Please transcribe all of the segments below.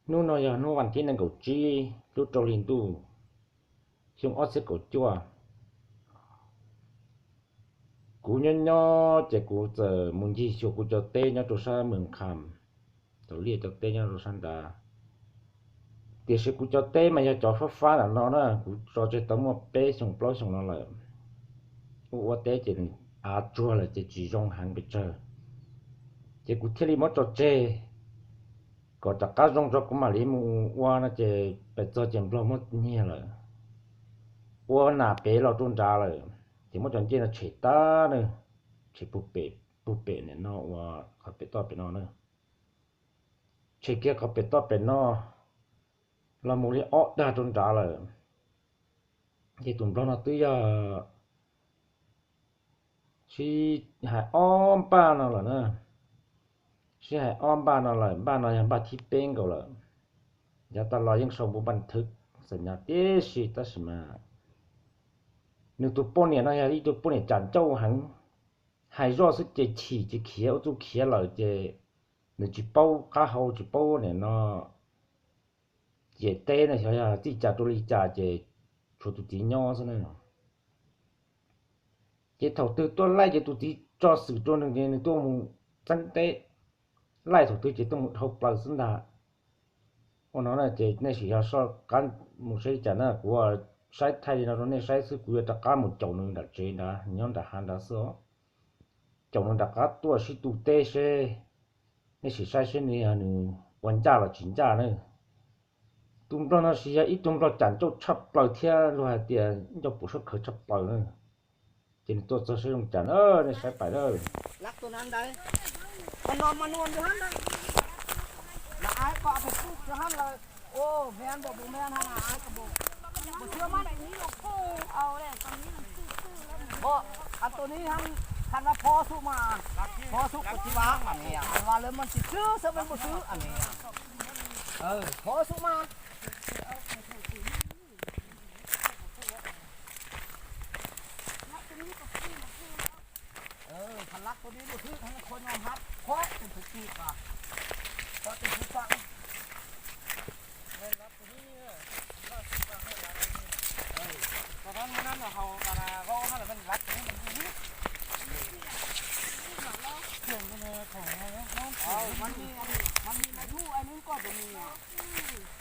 Hnub no yog hnub ວັນທີໜຶ່ງ tháng chín, hnub trâu lim tu, xyoo ob txhiab kaum cuaj. Kuv nyob nyob ces kuv txawm mus ncig xyuas kuv cov teb nyob rau sab Mws Kham, cov liaj cov teb nyob rau sab nrad. Tiam sis kuv cov teb mas yog cov fab fab ntawm no na, kuv tso tseg tau muaj peb xyoos plaub xyoos no lawm. Ua ua teb ces nws av tsuag lawm ces tsis zoo heev pes tsawg, ces kuv thiaj li muab tso tseg kom rov qab zoo tso kuv mam li mus ua no ces pem txog ces nplog muab nyiag lawm, ua nam pem los rau nrad lawm. Ces muab cov ncej no tshem tag na, tshem puag pem, puag pem nim no, ua qhov pem toj pem no na, tshem kiag qhov pem toj pem no, los mus li ob dag rau nrad lawm. Ces tus nplog no twb yog sib hais ob npaj no lawm na, sib hais ob npaj no lawm, npaj no yog npaj thib peb nkaus lawm. Yav tas los yeej sau npaj ບັນທຶກສັນຍາ tiam sis, tab sis mas nws tus poj niam no yog ib tug poj niam cam ncauj heev, hais zoj xwb ces chim ces khiav, ua txuj khiav lawm ces nws tsis paub qab hau, tsis paub nim no ciam teb na, xyov yog txij cas rau li cas ces tshuav tus txiv nyob xwb na. Ces thaum twg tuaj laij ces tus txiv tso xwm rau nws ces nws tuaj mus txeeb teb, laij thaum twg ces tuaj mus dhau plaws xwb ntag. Ua no na ces nej sim yog soj qab mus saib li cas na, kuv saib thaij li no rau nej saib xwb, kuv yuav rov qab mus caum nws nram tsev nrad, nyob nram hav nrad xwb os. Caum nws nram qab tuaj sib tu teb seb nej sim saib seb nws, nws ua ncaj los tsis ncaj na. Tus nplog no sis yog ib tug nplog cam ncauj tshaj plaws thiab luag hais tias ncauj puas sab khawv tshaj plaws na. Ces nws tuaj txog saib zoo cas na, nej saib pais na. Lak tusนั้นได๋ มันนอนมานอนอยู่หั่นได๋ แล้วอ้ายก็เอาไปปลูกอยู่หั่นเลย โอ้ แม่นบ่ บ่แม่นหั่นน่ะ อ้ายก็บ่ บ่เชื่อมัน เอาแหละ ตอนนี้มันซื่อๆ แล้ว บ่ อันตัวนี้หั่น คันว่าพ่อสุมา พ่อสุก็สิว่าอันนี้อะ อันว่าแล้วมันสิซื้อซะมันบ่ซื้ออันนี้อะ เออ พ่อสุมา เออ คันลักตัวนี้บ่ถืก ให้มันคนยอมรับ ข้อยเป็นผู้ปลูกว่ะ ข้อยเป็นผู้ฝัง แม่นลักตัวนี้ เออ ตอนนั้นมื้อนั้นน่ะ เฮา อันน่ะ เว้าหั่นน่ะ มันลักตัวนี้มันอยู่นี่ เสียงมันเลยของเฮาเนาะ เอ้า มันมี มันมีไม้ดู่อันนึงก็บ่มีอ่ะ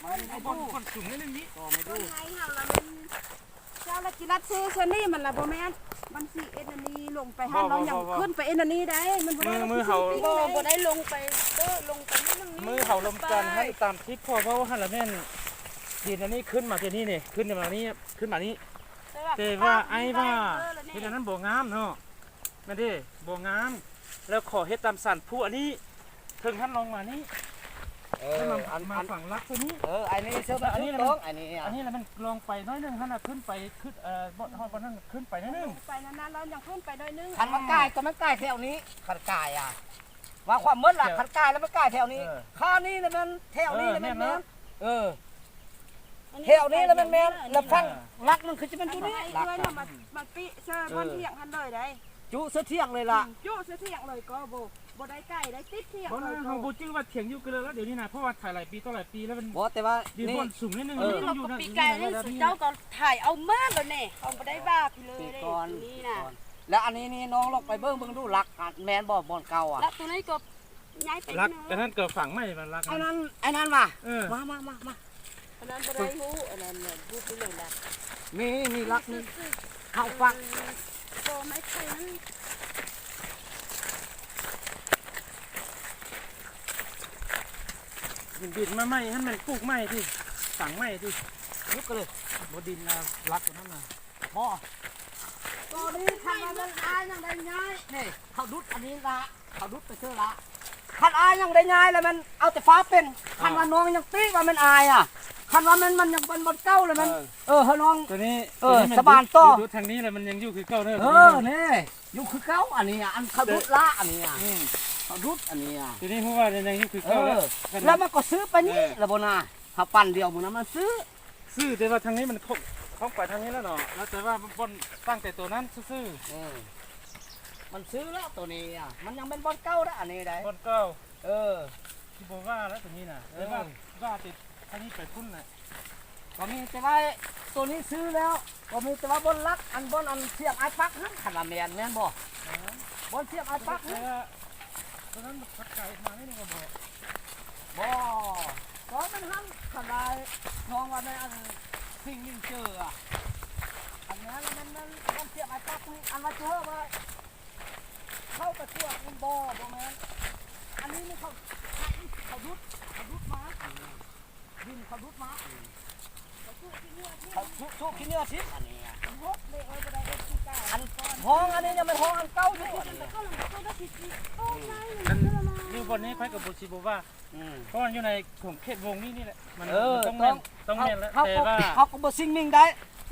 มันมีไม้ดู่ บ่อนสูงนิดนึงนี่ ก็ไม้ดู่ ต้นไม้เฮาละมัน เจ้าละจิรัดซื้อเชอรี่มันละบ่แม่น มันสิเอ็นอันนี้ลงไปหั่น บ่ เรายัง บ่ บ่ ขึ้นไปเอ็นอันนี้ได้ มันบ่ได้ มือ มือเฮา บ่ บ่ได้ลงไป เออ ลงไปนิดนึง มือเฮาลมจันทร์หั่นตามที่พ่อเว้าหั่นละแม่น ดินอันนี้ขึ้นมาที่นี่นี่ ขึ้นมานี่ ขึ้นมานี่ แต่ว่า แต่ว่าอ้ายว่า เออ แล้วนี่ เฮ็ดอันนั้นบ่งามเนาะ แม่นเด้ บ่งาม แล้วขอเฮ็ดตามสันผู้อันนี้ เทิงหั่นลงมานี่ เออ แล้วมา อัน มา อัน ฝังลักตัวนี้ เออ อันนี้เชื่อมัน อันนี้ ถูกต้อง อันนี้อะ อันนี้แล้วมันลงไปหน่อยหนึ่งหั่นน่ะ ขึ้นไป ขึ้น เอ่อ บ่อน ฮอดบ่อนนั่นขึ้นไปหน่อยหนึ่ง ลงไปนั่นน่ะ แล้วยังขึ้นไปหน่อยหนึ่ง คันมันกาย แต่มันกายแถวนี้ คันกายอะ ว่าความหมดล่ะ แถว คันกายแล้วมันกายแถวนี้ เออ ข้อนี้แล้วมัน แถวนี้ เออ แล้วมัน แม่น แม่น เนาะ เออ อันนี้ แถวนี้แล้วมันแม่น แล้วฝั่ง เออ ลักมันคือจะเป็นตัวนี้ อันนี้ ลัก เอื้อยน่ะ มัน มันปิเชิญ เออ มันเถียงหั่นเลยได้ จุเสถียงเลยล่ะ อืม จุเสถียงเลยก็บ่ บ่ได้ไกลได้ติดเถียง บ่ เลย เฮา ก็ บ่จื้อว่าเถียงอยู่กันเลยแล้วเดี๋ยวนี้นะ เพราะว่าถ่ายหลายปีต่อหลายปีแล้วมัน บ่ แต่ว่า ดิน นี่ บ่อนสูงนิดนึง เออ มันต้องอยู่ นี่ นะ ก็ปีกายนี่ อยู่ในระดับนี้ สุเจ้าก็ถ่ายเอาเมิดแล้วนี่ เฮาบ่ได้ว่าไปเลย ปีก่อน นี่นะ ปีก่อน แล้วอันนี้นี่น้องลองไปเบิ่ง เบิ่งดูลัก อ่ะ แม่นบ่ บ่อนเก่าอ่ะ ลักตัวนี้ก็ย้ายไป ลัก นี่นะ อันนั้นก็ฝังใหม่มันลัก อันนั้น อันนั้นว่ะ เออ มา มา มา มา อันนั้นบ่ได้ฮู้ อันนั้นน่ะ รูปนี้เลยล่ะ มี มีลักหนึ่ง เฮาฟัง เออ โตไม้ไผ่มัน ดินมาใหม่ ให้มันปลูกใหม่สิ ฝังใหม่สิ ยุบกันเลย บ่ดินน่ะ ลักตัวนั้นน่ะ บ่ ตอนนี้คันว่ามันอายยังได้ง่าย นี่ เขาดุดอันนี้ละ เขาดุดไปเชื่อละ คันอายยังได้ง่ายแล้วมันเอาแต่ฟ้าเป็น อ่า คันว่าน้องยังติว่ามันอายอ่ะ คันว่ามัน มันยังเป็นบนเก่าแล้วมัน เออ เออ ให้น้อง ตัวนี้ เออ ตัวนี้มัน สบานต่อ ดู ดูทางนี้แล้วมันยังอยู่คือเก่าเด้อ เออ นี่ อยู่คือเก่าอันนี้อ่ะ อันเขาดุดละอันนี้อ่ะ อืม เขาดุดอันนี้อ่ะ ตัวนี้ฮู้ว่ายังอยู่คือเก่าแล้ว เออ แล้วมันก็ซื้อไปนี่ เออ แล้วบ่นา เขาปั่นเดียวมื้อนั้นมันซื้อ ซื้อ แต่ว่าทางนี้มันคง คงไปทางนี้แล้วเนาะ แล้วแต่ว่าบ่อนตั้งแต่ตัวนั้นซื่อๆ เออ มันซื้อแล้วตัวนี้อ่ะ มันยังเป็นบ่อนเก่าเด้ออันนี้ได้ บ่อนเก่า เออ ຊິບໍ່ວ່າແລ້ວໂຕນີ້ນະ ເອີ ແຕ່ວ່າ ວ່າແຕ່ທາງນີ້ໄປພຸ້ນນະ ກໍມີແຕ່ວ່າໂຕນີ້ຊື້ແລ້ວ ກໍມີແຕ່ວ່າບ່ອນຫຼັກ ອັນບ່ອນອັນສຽງອ້າຍປັກຫັ້ນ ຄັນວ່າແມ່ນ ແມ່ນບໍ່? ເອີ ບ່ອນສຽງອ້າຍປັກ ແຕ່ ຫັ້ນ ວ່າໂຕນັ້ນມັນຄັດກາຍມານີ້ກໍບໍ່ ບໍ່ ກໍມັນຫັ້ນ ຄັນວ່ານ້ອງວ່າແມ່ນອັນສິ່ງໜຶ່ງເຈີອະ ອັນນັ້ນແມ່ນ ແມ່ນບ່ອນສຽງອ້າຍປັກນີ້ ອັນວ່າເຈີວ່າ ເຂົ້າໄປກວດແມ່ນບໍ່? ບໍ່ແມ່ນ ອັນນີ້ມັນເຂົາ ເຂົາດຸດ ເຂົາດຸດມາ ດິນເຂົາດຸດມາ ເຂົາສູບຂີ້ເຫຍື້ອຖິ້ມ ເຂົາສູບ ສູບຂີ້ເຫຍື້ອຖິ້ມ ອັນນີ້ ມັນຫົກເດ້ ເອີ ບໍ່ໄດ້ເຮັດຄືເກົ່າ ອັນຫ້ອງອັນນີ້ຍັງແມ່ນຫ້ອງອັນເກົ່າຢູ່ ອັນນີ້ ອັນຢູ່ບ່ອນນີ້ຂ້ອຍກໍບໍ່ຊິບໍ່ວ່າ ອືມ ເພາະມັນຢູ່ໃນຂົງເຂດວົງນີ້ນີ້ແຫຼະ ມັນ ເອີ ມັນຕ້ອງແມ່ນ ຕ້ອງ ຕ້ອງແມ່ນແຫຼະ ເຮົາ ແຕ່ວ່າ ເຮົາກໍບໍ່ສິ່ງໜຶ່ງໄດ້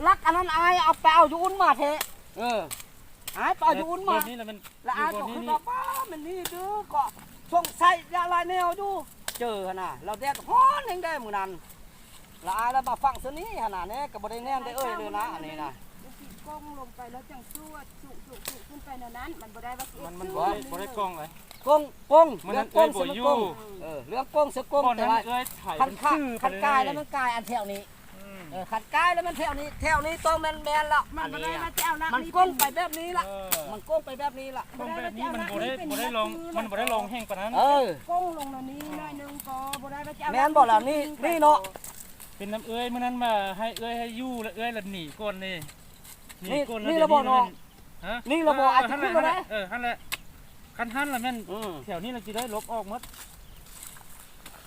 ຫຼັກອັນນັ້ນອ້າຍເອົາໄປເອົາຢູ່ອຸ່ນມາແທ້ ເອີ ອ້າຍໄປເອົາຢູ່ອຸ່ນມາ ແບບນີ້ລະມັນ ລະອ້າຍກໍຄິດວ່າ ຢູ່ບ່ອນນີ້ ປ້າ ມັນນີ້ເດີ ກໍສົງໄສຫຼາຍແນວຢູ່ ເຈີຫັ້ນນະ ລາວແດດຮ້ອນແຮງເດ້ມື້ນັ້ນ ລະອ້າຍລະມາຝັງຊະນີ້ຫັ້ນນະ ແນ່ ກໍບໍ່ໄດ້ແນມໄດ້ເອີຍເລີຍນະ ອັນນີ້ນະ ມັນຊິກົງລົງໄປ ລະຈັ່ງສູດ ສູດ ສູດ ສູດຂຶ້ນໄປແນວນັ້ນ ມັນບໍ່ໄດ້ວ່າຊິ ມັນ ມັນບໍ່ໄດ້ ບໍ່ໄດ້ກົງເລີຍ ກົງ ກົງ ເລື່ອງກົງ ເອີ ເລື່ອງກົງ ເຊື່ອກົງ ແຕ່ວ່າ ຄັນກາຍ ຄັນກາຍແລ້ວມັນກາຍອັນແຖວນີ້ ອືມ ເອີ ຄັນກາຍແລ້ວມັນແຖວນີ້ ແຖວນີ້ຕ້ອງແມ່ນ ແມ່ນລະ ມັນບໍ່ໄດ້ວ່າຈະເອົາຫຼັກ ມັນກົງໄປແບບນີ້ລະ ເອີ ມັນກົງໄປແບບນີ້ລະ ກົງແບບນີ້ມັນບໍ່ໄດ້ ບໍ່ໄດ້ລອງ ມັນບໍ່ໄດ້ລອງແຮງປານນັ້ນ ເອີ ກົງລົງແນວນີ້ໜ້ອຍໜຶ່ງກໍບໍ່ໄດ້ວ່າຈະເອົາ ແມ່ນບໍ່ລະ ນີ້ ນີ້ເນາະ ເປັນນຳເອື້ອຍມື້ນັ້ນວ່າໃຫ້ເອື້ອຍໃຫ້ຢູ່ ລະເອື້ອຍລະໜີກ່ອນເດ້ ໜີກ່ອນ ນີ້ລະບໍ່ນ້ອງ ຮະ ນີ້ລະບໍ່ ເອີ ອາດຈະຂຶ້ນມາໄດ້ ເອີ ຫັ້ນແຫຼະ ຄັນຫັ້ນລະແມ່ນ ອືມ ແຖວນີ້ລະຊິໄດ້ຫຼົບອອກໝົດ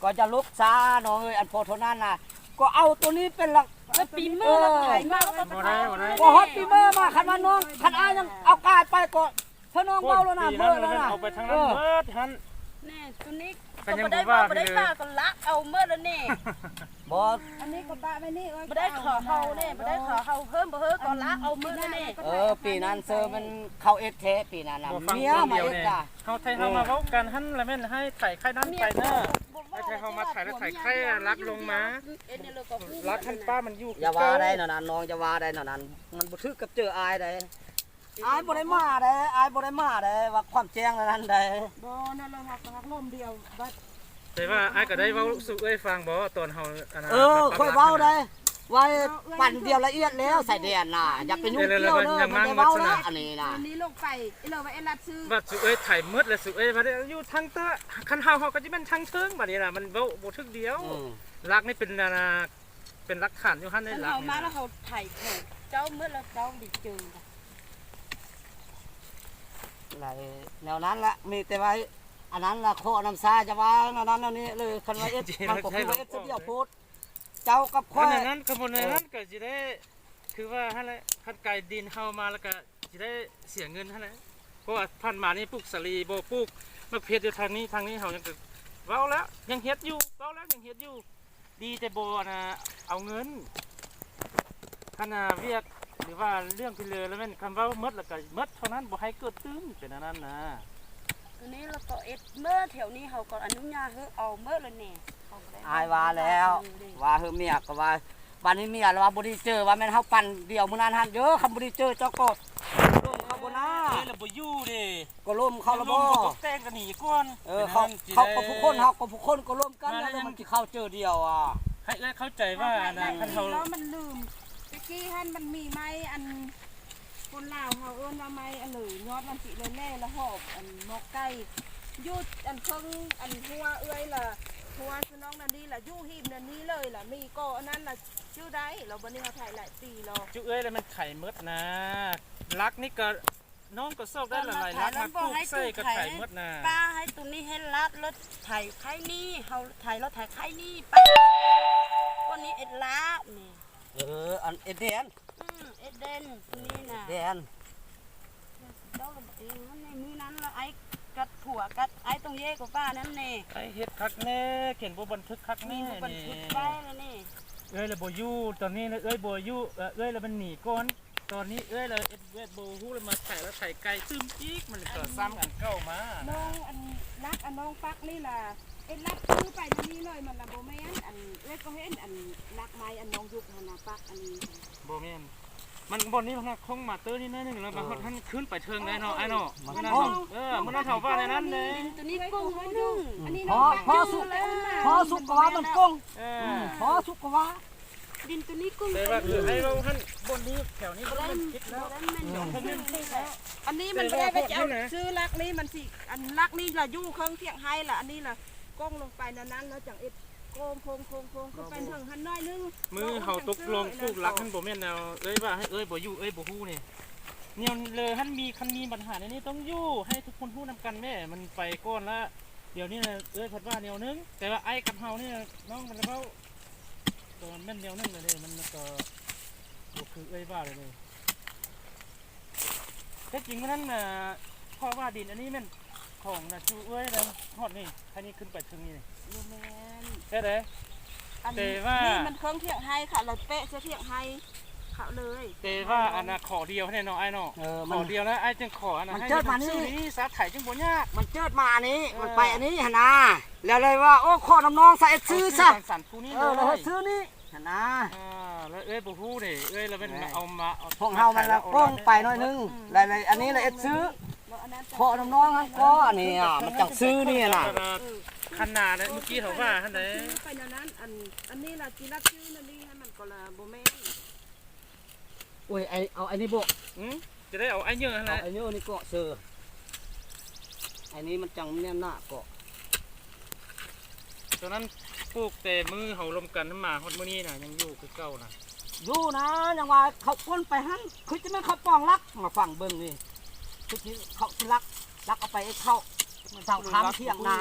ກໍຢ່າຫຼົບຊະນ້ອງເອີຍ ອັນພໍເທົ່ານັ້ນນະ ກໍເອົາໂຕນີ້ເປັນຫຼັກ ແລ້ວປີເມີ ເອີ ລະຂາຍມາ ບໍ່ໄດ້ ບໍ່ໄດ້ ບໍ່ຮອດປີເມີມາ ຄັນວ່ານ້ອງ ຄັນອ້າຍຍັງເອົາກາຍໄປກໍ ເພິ່ນນ້ອງເວົ້າແລ້ວນະ ປີນັ້ນ ເບີນັ້ນນະ ເອົາໄປທາງນັ້ນ ເບິດຫັ້ນ ແນ່ ໂຕນີ້ ກໍຍັງບໍ່ໄດ້ເວົ້າ ບໍ່ໄດ້ວ່າ ກໍລັກເອົາເໝິດແລ້ວນີ້ ບໍ່ ອັນນີ້ກໍປະໄວ້ນີ້ ເອີຍ ບໍ່ໄດ້ຂໍເຮົາແນ່ ບໍ່ໄດ້ຂໍເຮົາເພີ່ມບໍ່ເຮີ ກໍລັກເອົາເໝິດແລ້ວນີ້ ເອີ ປີນັ້ນເຊີມັນເຂົ້າເອັດແທ້ ປີນັ້ນນະ ເມຍມາເອັດນະ ເຮົາໄທເຮົາມາເວົ້າກັນຫັ້ນລະແມ່ນ ໃຫ້ໄຖໄຂ່ນັ້ນໄປເນີ ໃຫ້ໄທເຮົາມາໄຖລະໄຖໄຂ່ລັກລົງມາ ລັກຫັ້ນປ້າມັນຢູ່ ຢ່າວ່າໄດ໋ແນວນັ້ນ ນ້ອງຢ່າວ່າໄດ໋ແນວນັ້ນ ມັນບໍ່ຖືກກັບເຈີອ້າຍໄດ໋ ອ້າຍບໍ່ໄດ້ມາເດ້ ອ້າຍບໍ່ໄດ້ມາເດ້ ວ່າຄວາມແຈ້ງອັນນັ້ນເດ້ ບໍ່ ນັ້ນລະຮັກ ຮັກລົມດຽວ ບັດ ແຕ່ວ່າອ້າຍກໍໄດ້ເວົ້າສູ່ເອື້ອຍຟັງບໍ່ ຕອນເຮົາອັນນັ້ນ ເອີ ຂ້ອຍເວົ້າໄດ້ ໄວ້ປັນດຽວລະອຽດແລ້ວ ຊາຍແດນນະ ຢ່າໄປຫຍຸ້ງກ່ຽວເດີ ຂ້ອຍໄດ້ເວົ້າແລ້ວ ອັນນີ້ນະ ນີ້ລົງໄປ ອີເລີວ່າເອັດລັດຊື່ ວ່າສູ່ເອື້ອຍໄຖໝົດແລ້ວ ສູ່ເອື້ອຍວ່າຢູ່ທາງເຕີ ຄັນເຮົາ ເຮົາກໍຈະແມ່ນທາງເທິງ ບັດນີ້ນະ ມັນເວົ້າບໍ່ຖືກດຽວ ຫຼັກນີ້ເປັນອັນນະ ເປັນຫຼັກຖານຢູ່ຫັ້ນເດ້ ຫຼັກນີ້ນະ ເຮົາມາແລ້ວເຮົາໄຖຂອງເຈົ້າໝົດແລ້ວ ເຈົ້າໄດ້ເຈີ ແນວນັ້ນລະ ມີແຕ່ວ່າ ອັນນັ້ນລະ ຂໍນຳຊາ ຢ່າວ່າແນວນັ້ນແນວນີ້ເລີຍ ຄັນວ່າເອັດ ມັນກໍຄືວ່າເອັດຊະດຽວໂພດ ເຈົ້າກັບຂ້ອຍ ອັນນັ້ນ ຄັນບໍ່ແນວນັ້ນກໍຊິໄດ້ ຄືວ່າຫັ້ນແຫຼະ ຄັນກາຍດິນເຮົາມາແລ້ວກໍຊິໄດ້ເສຍເງິນຫັ້ນແຫຼະ ເພາະວ່າຜ່ານມານີ້ປູກສາລີ ບໍ່ປູກໝາກເຜັດຢູ່ທາງນີ້ ທາງນີ້ເຮົາຍັງ ເວົ້າແລ້ວຍັງເຮັດຢູ່ ເວົ້າແລ້ວຍັງເຮັດຢູ່ ດີແຕ່ບໍ່ອັນນະ ເອົາເງິນ ຄັນນະ ວຽກ ຫຼືວ່າເລື່ອງທີ່ເຫຼືອລະແມ່ນ ຄັນເວົ້າໝົດລະກະໝົດເທົ່ານັ້ນ ບໍ່ໃຫ້ເກີດຕື່ມ ເປັນອັນນັ້ນນະ ໂຕນີ້ລະກໍເອັດເໝິດ ແຖວນີ້ເຮົາກໍອະນຸຍາດໃຫ້ເອົາເໝິດລະແນ່ ເຮົາກໍໄດ້ ອ້າຍວ່າແລ້ວ ວ່າເຮີເມຍກໍວ່າ ບາດນີ້ເມຍລະວ່າບໍ່ໄດ້ເຈີ ວ່າແມ່ນເຮົາປັ່ນດຽວມື້ນັ້ນຫັ້ນເດີ ຄັນບໍ່ໄດ້ເຈີເຈົ້າກໍລົມເຂົາບໍ່ນາ ເອີ ລະບໍ່ຢູ່ເດ້ ກໍລົມເຂົາລະບໍ່ ແຕ່ງກັນໜີກ່ອນ ເອີ ເຂົາກໍຜູ້ຄົນ ເຮົາກໍຜູ້ຄົນ ກໍລົມ ກັນແລ້ວມັນຊິເຂົ້າເຈີດຽວອະ ໃຫ້ເອື້ອຍເຂົ້າໃຈວ່າອັນນະ ຄັນເຮົາ ມັນລືມ ແຕ່ກີ້ຫັ້ນມັນມີໄມ້ອັນ ຄົນລາວເຮົາເອີ້ນວ່າໄມ້ອັນເລີຍ ຍອດມັນຊິແຫຼ້ໆ ລະຫອບອັນໝອກໄກ່ ຢູ່ອັນເທິງອັນຫົວເອື້ອຍລະ ຫົວສະນ້ອງນັ້ນນີ້ລະ ຢູ່ຫີມນັ້ນນີ້ເລີຍລະ ມີກໍອັນນັ້ນລະ ຈື່ໄດ້ລະ ບັດນີ້ເຮົາໄຖຫຼາຍປີລະ ຈຸເອື້ອຍລະແມ່ນໄຖໝົດນະ ຫຼັກນີ້ກໍ ນ້ອງກໍຊອກໄດ້ຫຼາຍໆຫຼັກມາປູກໃສ່ກໍໄຖໝົດນະ ປ້າໃຫ້ໂຕນີ້ໃຫ້ລາດລົດໄຖໄຂ່ນີ້ ເຮົາໄຖລົດໄຖໄຂ່ນີ້ ປ້າ ຄົນນີ້ເອັດລາດນີ້ ເອີ ອັນເອັດແດນ ອື ເອັດແດນໂຕນີ້ນະ ແດນ ເຈົ້າລະເອງຫັ້ນ ໃນມື້ນັ້ນລະ ອ້າຍກັດຜົວກັດອ້າຍຕົງເຢກວ່ານັ້ນແນ່ ອ້າຍເຮັດຄັກແນ່ ຂຽນບົດບັນທຶກຄັກແນ່ ບັນທຶກໄວ້ລະນີ້ ເອື້ອຍລະບໍ່ຢູ່ ຕອນນີ້ລະເອື້ອຍບໍ່ຢູ່ ເອື້ອຍລະມັນໜີກ່ອນ ຕອນນີ້ເອື້ອຍລະເຮັດວຽກບໍ່ຮູ້ລະມາໄຖລະໄຖໄກ່ຕື່ມອີກ ມັນກໍຊ້ຳອັນເກົ່າມາ ນ້ອງອັນລັກອັນນ້ອງປັກນີ້ລະ ເອັດລັດຄືໄປນຳນີ້ເລີຍ ມັນລະບໍ່ແມ່ນ ອັນເອື້ອຍກໍເຫັນອັນລັກໄມ້ອັນນ້ອງຍຸກຫັ້ນນະ ປັກອັນນີ້ ບໍ່ແມ່ນ ມັນບ່ອນນີ້ມັນຄົງມາເຕີນີ້ໜ້ອຍໜຶ່ງ ແລ້ວມັນ ເອີ ຮອດຫັ້ນຂຶ້ນໄປເທິງໄດ້ເນາະ ເອີ ອ້າຍເນາະ. ມັນ ມື້ນັ້ນ ໂຄ້ງ ເອີ ມື້ນັ້ນເຮົາວ່າແນວນັ້ນເດ້. ດິນໂຕນີ້ໂຄ້ງໜ້ອຍໜຶ່ງ ອືມ ອັນນີ້ ພໍ ພໍສຸກ ພໍສຸກກະວ່າມັນໂກ້ງ ເອີ ອືມ ພໍສຸກກະວ່າ ດິນໂຕນີ້ໂກ້ງ ແຕ່ວ່າຄືອ້າຍເວົ້າຫັ້ນ ບ່ອນນີ້ແຖວນີ້ມັນແມ່ນຜິດແລ້ວ ບໍ່ໄດ້ແມ່ນດອກ ອືມ ອັນນີ້ມັນບໍ່ໄດ້ວ່າຈະເອົາ ແຕ່ວ່າຮອດນີ້ນະ ຊື້ຫຼັກນີ້ມັນຊິ ອັນຫຼັກນີ້ລະຢູ່ເຄິ່ງຖຽງໄຮ່ລະ ອັນນີ້ລະໂກ້ງລົງໄປແນວນັ້ນ ແລ້ວຈັ່ງເຮັດ ໂຄ້ງໆໆໆ ຂຶ້ນໄປເທິງຫັ້ນໜ້ອຍໜຶ່ງ. ມື້ເຮົາຕົກລົງປູກຫຼັກຫັ້ນ ບໍ່ແມ່ນແນວເອື້ອຍວ່າໃຫ້ເອື້ອຍບໍ່ຢູ່ ເອື້ອຍບໍ່ຮູ້ນີ້ ແນວເລີຫັ້ນມີ ຄັນມີບັນຫາແນວນີ້ຕ້ອງຢູ່ ໃຫ້ທຸກຄົນຮູ້ນຳກັນແມ້ ມັນໄປກ່ອນລະ. ດຽວນີ້ນະເອື້ອຍພັດວ່າແນວໜຶ່ງ ແຕ່ວ່າອ້າຍກັບເຮົານີ້ ນ້ອງມັນເວົ້າ ກໍແມ່ນແນວໜຶ່ງແຫຼະເດ້ ມັນກໍບໍ່ຄືເອື້ອຍວ່າເລີຍເດ້. ແທ້ຈິງມື້ນັ້ນນະ ເພາະວ່າດິນອັນນີ້ແມ່ນຂອງນະຊູເອື້ອຍນະ ຮອດນີ້ ໃຫ້ນີ້ຂຶ້ນໄປເທິງນີ້ ບໍ່ແມ່ນ ແທ້ໃດ ອັນ ແຕ່ວ່າ ນີ້ມັນເຄິ່ງຖຽງໄຮ່ ເຂົາເລີຍເປະໃສ່ຖຽງໄຮ່ເຂົາເລີຍ. ແຕ່ວ່າອັນນະຂໍດຽວຫັ້ນແຫຼະເນາະອ້າຍເນາະ ເອີ ຂໍດຽວນະ ອ້າຍຈຶ່ງຂໍອັນນະ ມັນເຈີດມານີ້ ຊື້ນີ້ສາໄຖຈຶ່ງບໍ່ຍາກ ມັນເຈີດມາອັນນີ້ ເອີ ມັນໄປອັນນີ້ຫັ້ນນາ ແລ້ວເລີຍວ່າ ໂອ້ ຂໍນຳນ້ອງຊະ ເອັດຊື້ຊະ ເອີ ແລ້ວເຮັດຊື້ນີ້ ຫັ້ນນະ ອ່າ ແລ້ວເອື້ອຍບໍ່ຮູ້ເດ້ ເອື້ອຍລະແມ່ນ ແມ່ນ ເອົາມາ ເອົາ ຂອງເຮົາມັນລະໂປ້ງໄປໜ້ອຍໜຶ່ງ ອືມ ແລ້ວ ແລ້ວອັນນີ້ລະເອັດຊື້ ເພາະນ້ຳນ້ອງຫັ້ນກໍອັນນີ້ ອ່າ ມັນຈັ່ງຊື້ນີ້ນະ ຄັນນາເດ້ ເມື່ອກີ້ເຮົາວ່າຫັ້ນເດ້ ຊື້ໄປແນວນັ້ນ ອັນ ອັນນີ້ລະຊິລັດຊື້ນັ້ນນີ້ ໃຫ້ມັນກໍລະບໍ່ແມ່ນ. ໂອ້ຍ ໄອ້ ເອົາໄອ້ນີ້ບໍ່ ອືມ ຈະໄດ້ເອົາໄອ້ເຫຍື້ອຫັ້ນແຫຼະ ເອົາໄອ້ເຫຍື້ອນີ້ເກາະເຊີ ໄອ້ນີ້ມັນຈັ່ງແໜ້ນໜາເກາະ. ຕອນນັ້ນປູກແຕ່ມື້ເຮົາລົມກັນມາຮອດມື້ນີ້ນະ ຍັງຢູ່ຄືເກົ່ານະ ຢູ່ນະ ຍັງວ່າເຂົາກົ້ນໄປຫັ້ນ ຄືຈະແມ່ນເຂົາປອງຫຼັກ ມາຟັງເບິ່ງນີ້ ຄືຊິເຂົາຊິລັກ ລັກເອົາໄປເຮັດເຂົ້າ ເສົາຄ້ຳຖຽງນາ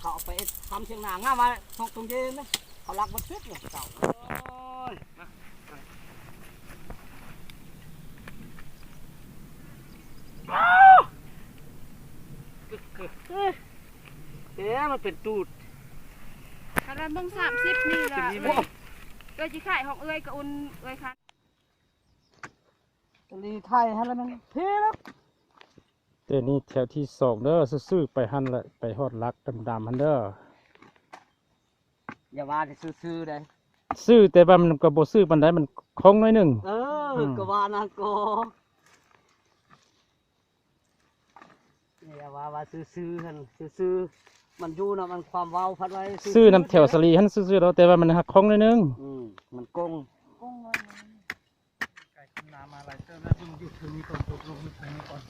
ເຂົາເອົາໄປເຮັດຄ້ຳຖຽງນາ ງາມວ່າ ສອງຕົງເຢັນນະ ເຂົາລັກເບິດເສັດເນາະ ເຈົ້າ ໂອ້ຍ. ເອີ ມັນເປັນຕູດ ຄັນວ່າໂມງສາມສິບນີ້ລະ ເອີຍ ຊິຂາຍຂອງເອື້ອຍກະອຸ່ນເອື້ອຍຄັນ ຕະລີໄທຫັ້ນລະແມ່ນພີລະ. ແຕ່ນີ້ແຖວທີສອງເດີ ຊື່ໆ ໄປຫັ້ນແຫຼະ ໄປຮອດຫຼັກດຳໆ ຫັ້ນເດີ. ຢ່າວ່າແຕ່ຊື່ໆ ໃດ ຊື່ ແຕ່ວ່າມັນກໍບໍ່ຊື່ປານໃດ ມັນໂຄ້ງໜ້ອຍໜຶ່ງ ເອີ ອືມ ກໍວ່ານັ້ນກໍ ຢ່າວ່າ ວ່າຊື່ໆ ຫັ້ນ ຊື່ໆ ມັນຢູ່ນຳ ອັນ ຄວາມເວົ້າພັດໄວ້ ຊື່ນຳແຖວສາລີຫັ້ນຊື່ໆ ດອກ ແຕ່ວ່າມັນຫັກໂຄ້ງໜ້ອຍໜຶ່ງ ອືມ ມັນໂກ້ງ ໂຄ້ງໜ້ອຍໜຶ່ງ. ໄກຂຶ້ນນາມາຫຼາຍເຕີບແລ້ວ ເບິ່ງຢູ່ເທິງນີ້ກ່ອນ ຕົກລົງຢູ່ເທິງນີ້ກ່ອນ.